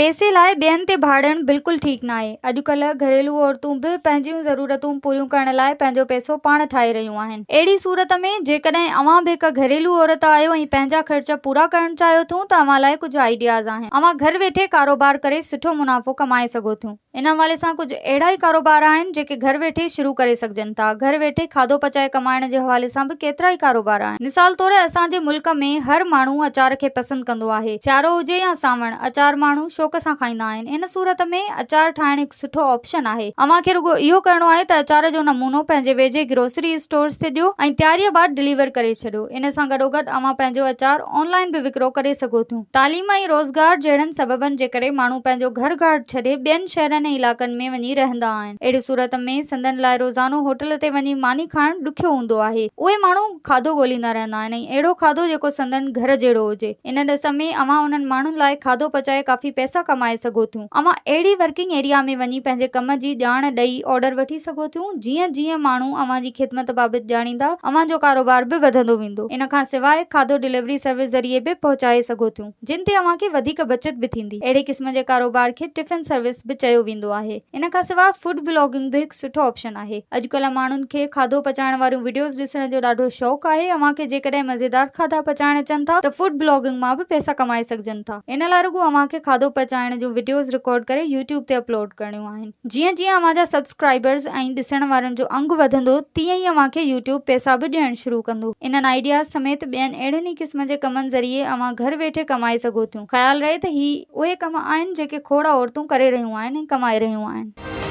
پئسي لاء ٻين تي ڀاڙڻ بلڪل ٺيڪ ناهي. اڄڪلهه گهريلو عورتون به پنهنجيون ضرورتون پوريون ڪرڻ لاء پنهنجو پئسو پاڻ ٺاهي رهيون آهن. اهڙي صورت ۾ جيڪڏهن اوهان به هڪ گهريلو عورت آهيو ۽ پنهنجا خرچ پورا ڪرڻ چاهيو ٿيون ته اوهان لاء ڪجهه آئيڊياز آهن. اوهان گهر ويٺي ڪاروبار ڪري سٺو منافعو ڪمائي سگهو ٿيون. ان حوالي سان ڪجهه اهڙا ئي ڪاروبار آهن جيڪي گهر ويٺي شروع ڪري سگهجن ٿا. گهر ويٺي کاڌو پچائي ڪمائڻ جي حوالي سان به ڪيترائي ڪاروبار آهن. مثال طور اسان جي ملڪ ۾ هر ماڻهو اچار کي پسند ڪندو آهي. سيارو هجي يا سانوڻ، اچار ماڻهو شوق سان کائيندا آهن. ان صورت ۾ اچار ٺاهڻ هڪ سٺو آپشن آهي. اوهان کي رڳو اهو ڪرڻو آهي ته اچار جو نمونو پنهنجي ويجهي گروسري اسٽورز تي ڏيو ۽ تياريء بعد ڊليور ڪري ڇڏيو. ان سان گڏوگڏ اوهان پنهنجو اچار آن لائين به وڪرو ڪري سگهو ٿيون. تعليم ۽ روزگار جهڙن سببن جي ڪري ماڻهو پنهنجو گهر گهاٽ ڇڏي ٻين شهرن ۽ علائقن ۾ وڃي رهندا آهن. اهڙي صورت ۾ سندن لاء روزانو هوٽل تي وڃي ماني کائڻ ڏکيو هوندو آهي. اهي ماڻهو کاڌو ڳوليندا رهندا آهن ۽ اهڙو کاڌو جيڪو سندن گهر جهڙو هجي. ان ڏس ۾ اوهان انهن ماڻهن لاء کاڌو پچائي ڪافي پئسا ڪمائي سگهو ٿيون. اوهان اهڙي ورڪنگ ايريا ۾ وڃي پنهنجي ڪم جي ڄاڻ ڏئي آرڊر وٺي سگهو ٿيون. جيئن جيئن ماڻهو اوهان جي خدمت بابت ڄاڻيندا، اوهان جو ڪاروبار به وڌندو ويندو. ان کان سواء کاڌو ڊليوري سروس ذريعي به پهچائي سگهو ٿيون، جن تي اوهان کي وڌيڪ بچت به ٿيندي. اهڙي قسم جي ڪاروبار کي ٽفن سروس به چيو ويندو آهي. ان کان سواء فوڊ بلاگنگ به هڪ سٺو آپشن آهي. اڄڪلهه ماڻهن کي کاڌو پچائڻ واريون وڊيوز ڏسڻ جو ڏاڍو شوق آهي. اوهان کي جيڪڏهن مزيدار کاڌا پچائڻ اچن ٿا ته فوڊ بلاگنگ مان به پئسا ڪمائي سگهجن ٿا. ان لاء رڳو اوهان کي کاڌو پچائڻ جون وڊيوز رڪارڊ ڪري يوٽيوب تي اپلوڊ ڪرڻيون آهن. جيئن جيئن اوهان جا سبسڪرائبرز ۽ ڏسڻ وارن جو انگ وڌندو تيئن ئي اوهان کي يوٽيوب پئسا به ڏيڻ شروع ڪندو. انهن آئيڊياز سميت ٻين اهڙن ئي قسم جي ڪمن ذريعي اوهان گهر ويٺي ڪمائي سگهو ٿيون. خيال رهي ته هي اهي ڪم آهن جيڪي کوڙ عورتون ڪري رهيون آهن ۽ ڪمائي رهيون آهن.